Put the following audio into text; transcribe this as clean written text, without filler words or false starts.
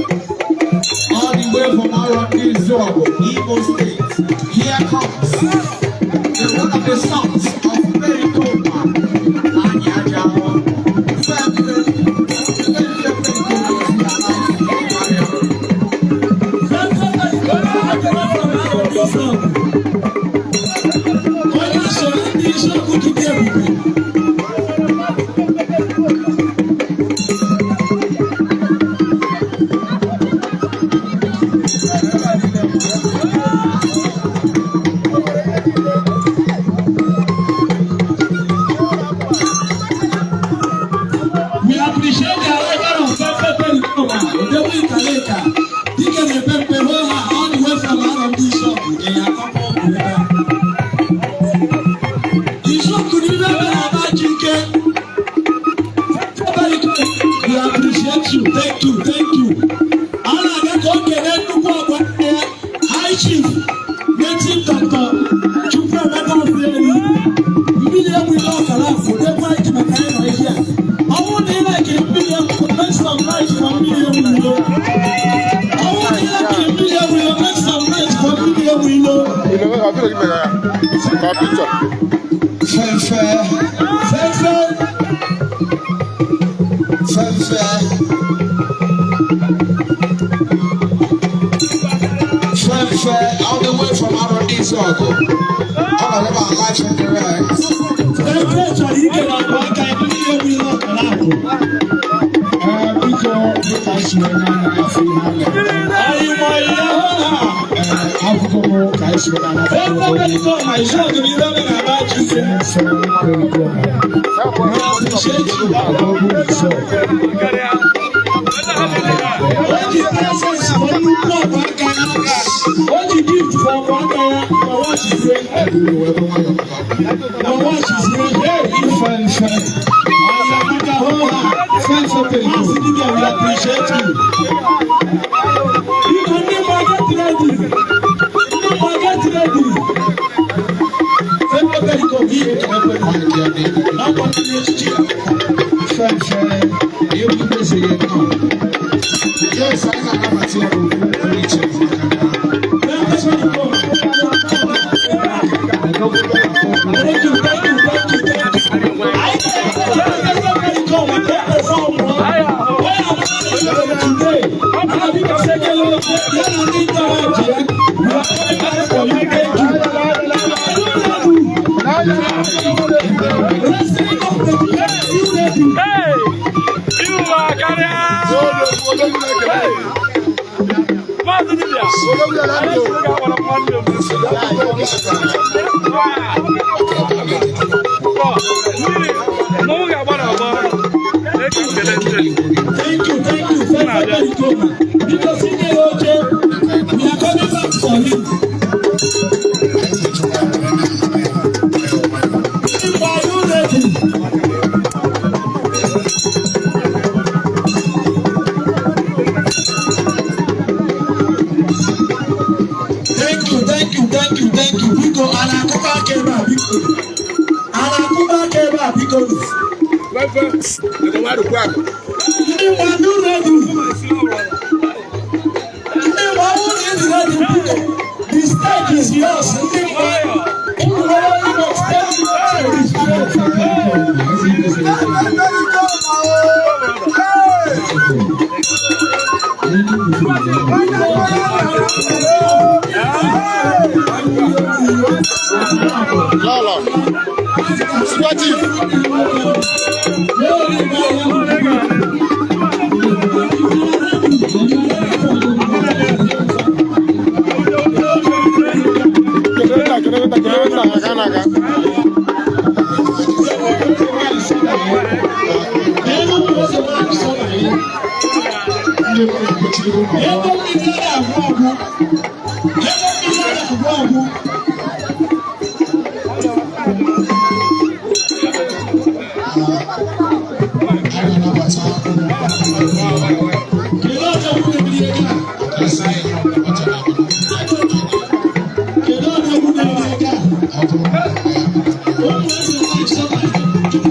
All the way from Arondizuogu, Imo State. Here comes the one of the sons of Pericoma, Anyajawo. We appreciate the arrival of Pepe Pericoma, Odewu Italeka, Dike na Pepe Hoha, all the way from Arondizuogu, in Akoko, Oguta. Izuogu n'ime ebe na-aba Chike. Pepe Pericoma, we appreciate you. Thank you, thank you. A na-aga ka o kelee nnukwu ọgba nne ya, High Chief, Native Doctor Chukwuemeka Obieri. Mmiri egwu ihe ọkara afọ, odegwu anyị ji maka anyị nọ ihe a. Ọ bụrụ na ị na-ekiri mmiri egwu, make some noise for mmiri egwu ilo. Ọ bụrụ na ị na-ekiri mmiri egwu ilo, make some noise for mmiri egwu ilo. Fefe, Fefe, Fefe, Fefe, all the way from Arondizuogu. All of our life and direct. Fefe chọrọ ikele ọgụ aka ya mmiri egwu ihe ọkara afọ. Ee, biko, dịka anyị si wee na-afụ ihe a na-eme. Anyị ma ihe ha. Ee, akụkọ m ka anyị si wee na-anata Fefe Pericoma, Izuogu n'ime ebe na-aba Chike. Fefe Pericoma. We appreciate you. Odogwu Izuogu. O ji presents for nnukwu ọgụ aka ya. O ji gift for ọgụ aka ya. Ma wachizie. Uru wee bụ nwayọọ maka Ma wachizie. Hey! Fefe, Ọ̀yàmàkà hóhà. Fefe Pericoma. Maazị Dibia, we appreciate you. Biko ndị mma get ready. Ndị mma get ready. Fefe Pericoma, ihe ekelekwe. N'ọkwa ndị echichi ya. Fefe, egwu kwesịrị nnọọ. Yes, anyị na-anabata ya n'okwu pụrụ iche maka na Fefe Pericoma. Thank you, thank you, thank you, thank you. Anyị na-ekele Fefe Pericoma ka e perform Onye amara today. Ana biko sekele ya na ndị ntọrọ ya. We are coming back for you. Thank you. Wrestling competition, you ready? Hey! You are carrier! Maazị Dibia! Anyị sịrị gị agbara nwanne m. Biko, ndị nwa, ndị ready, ndị nwa, ọ bụrụ na ị dị ready, biko, the stage is yours. Ndị nwa, ụmụ nwere Imo State to display. Lọlọ. Super Chief. Kelele nna, kelele nna, kelele nna, aga na aga. Ego mmiri a na-agwụ agwụ. Ego mmiri a na-agwụ agwụ. Kedu ọjọọ nwunye mmiri ego a? Kedu ọjọọ nwunye mmiri ego a? Ụmụ eze nwanyị sọ na tupu.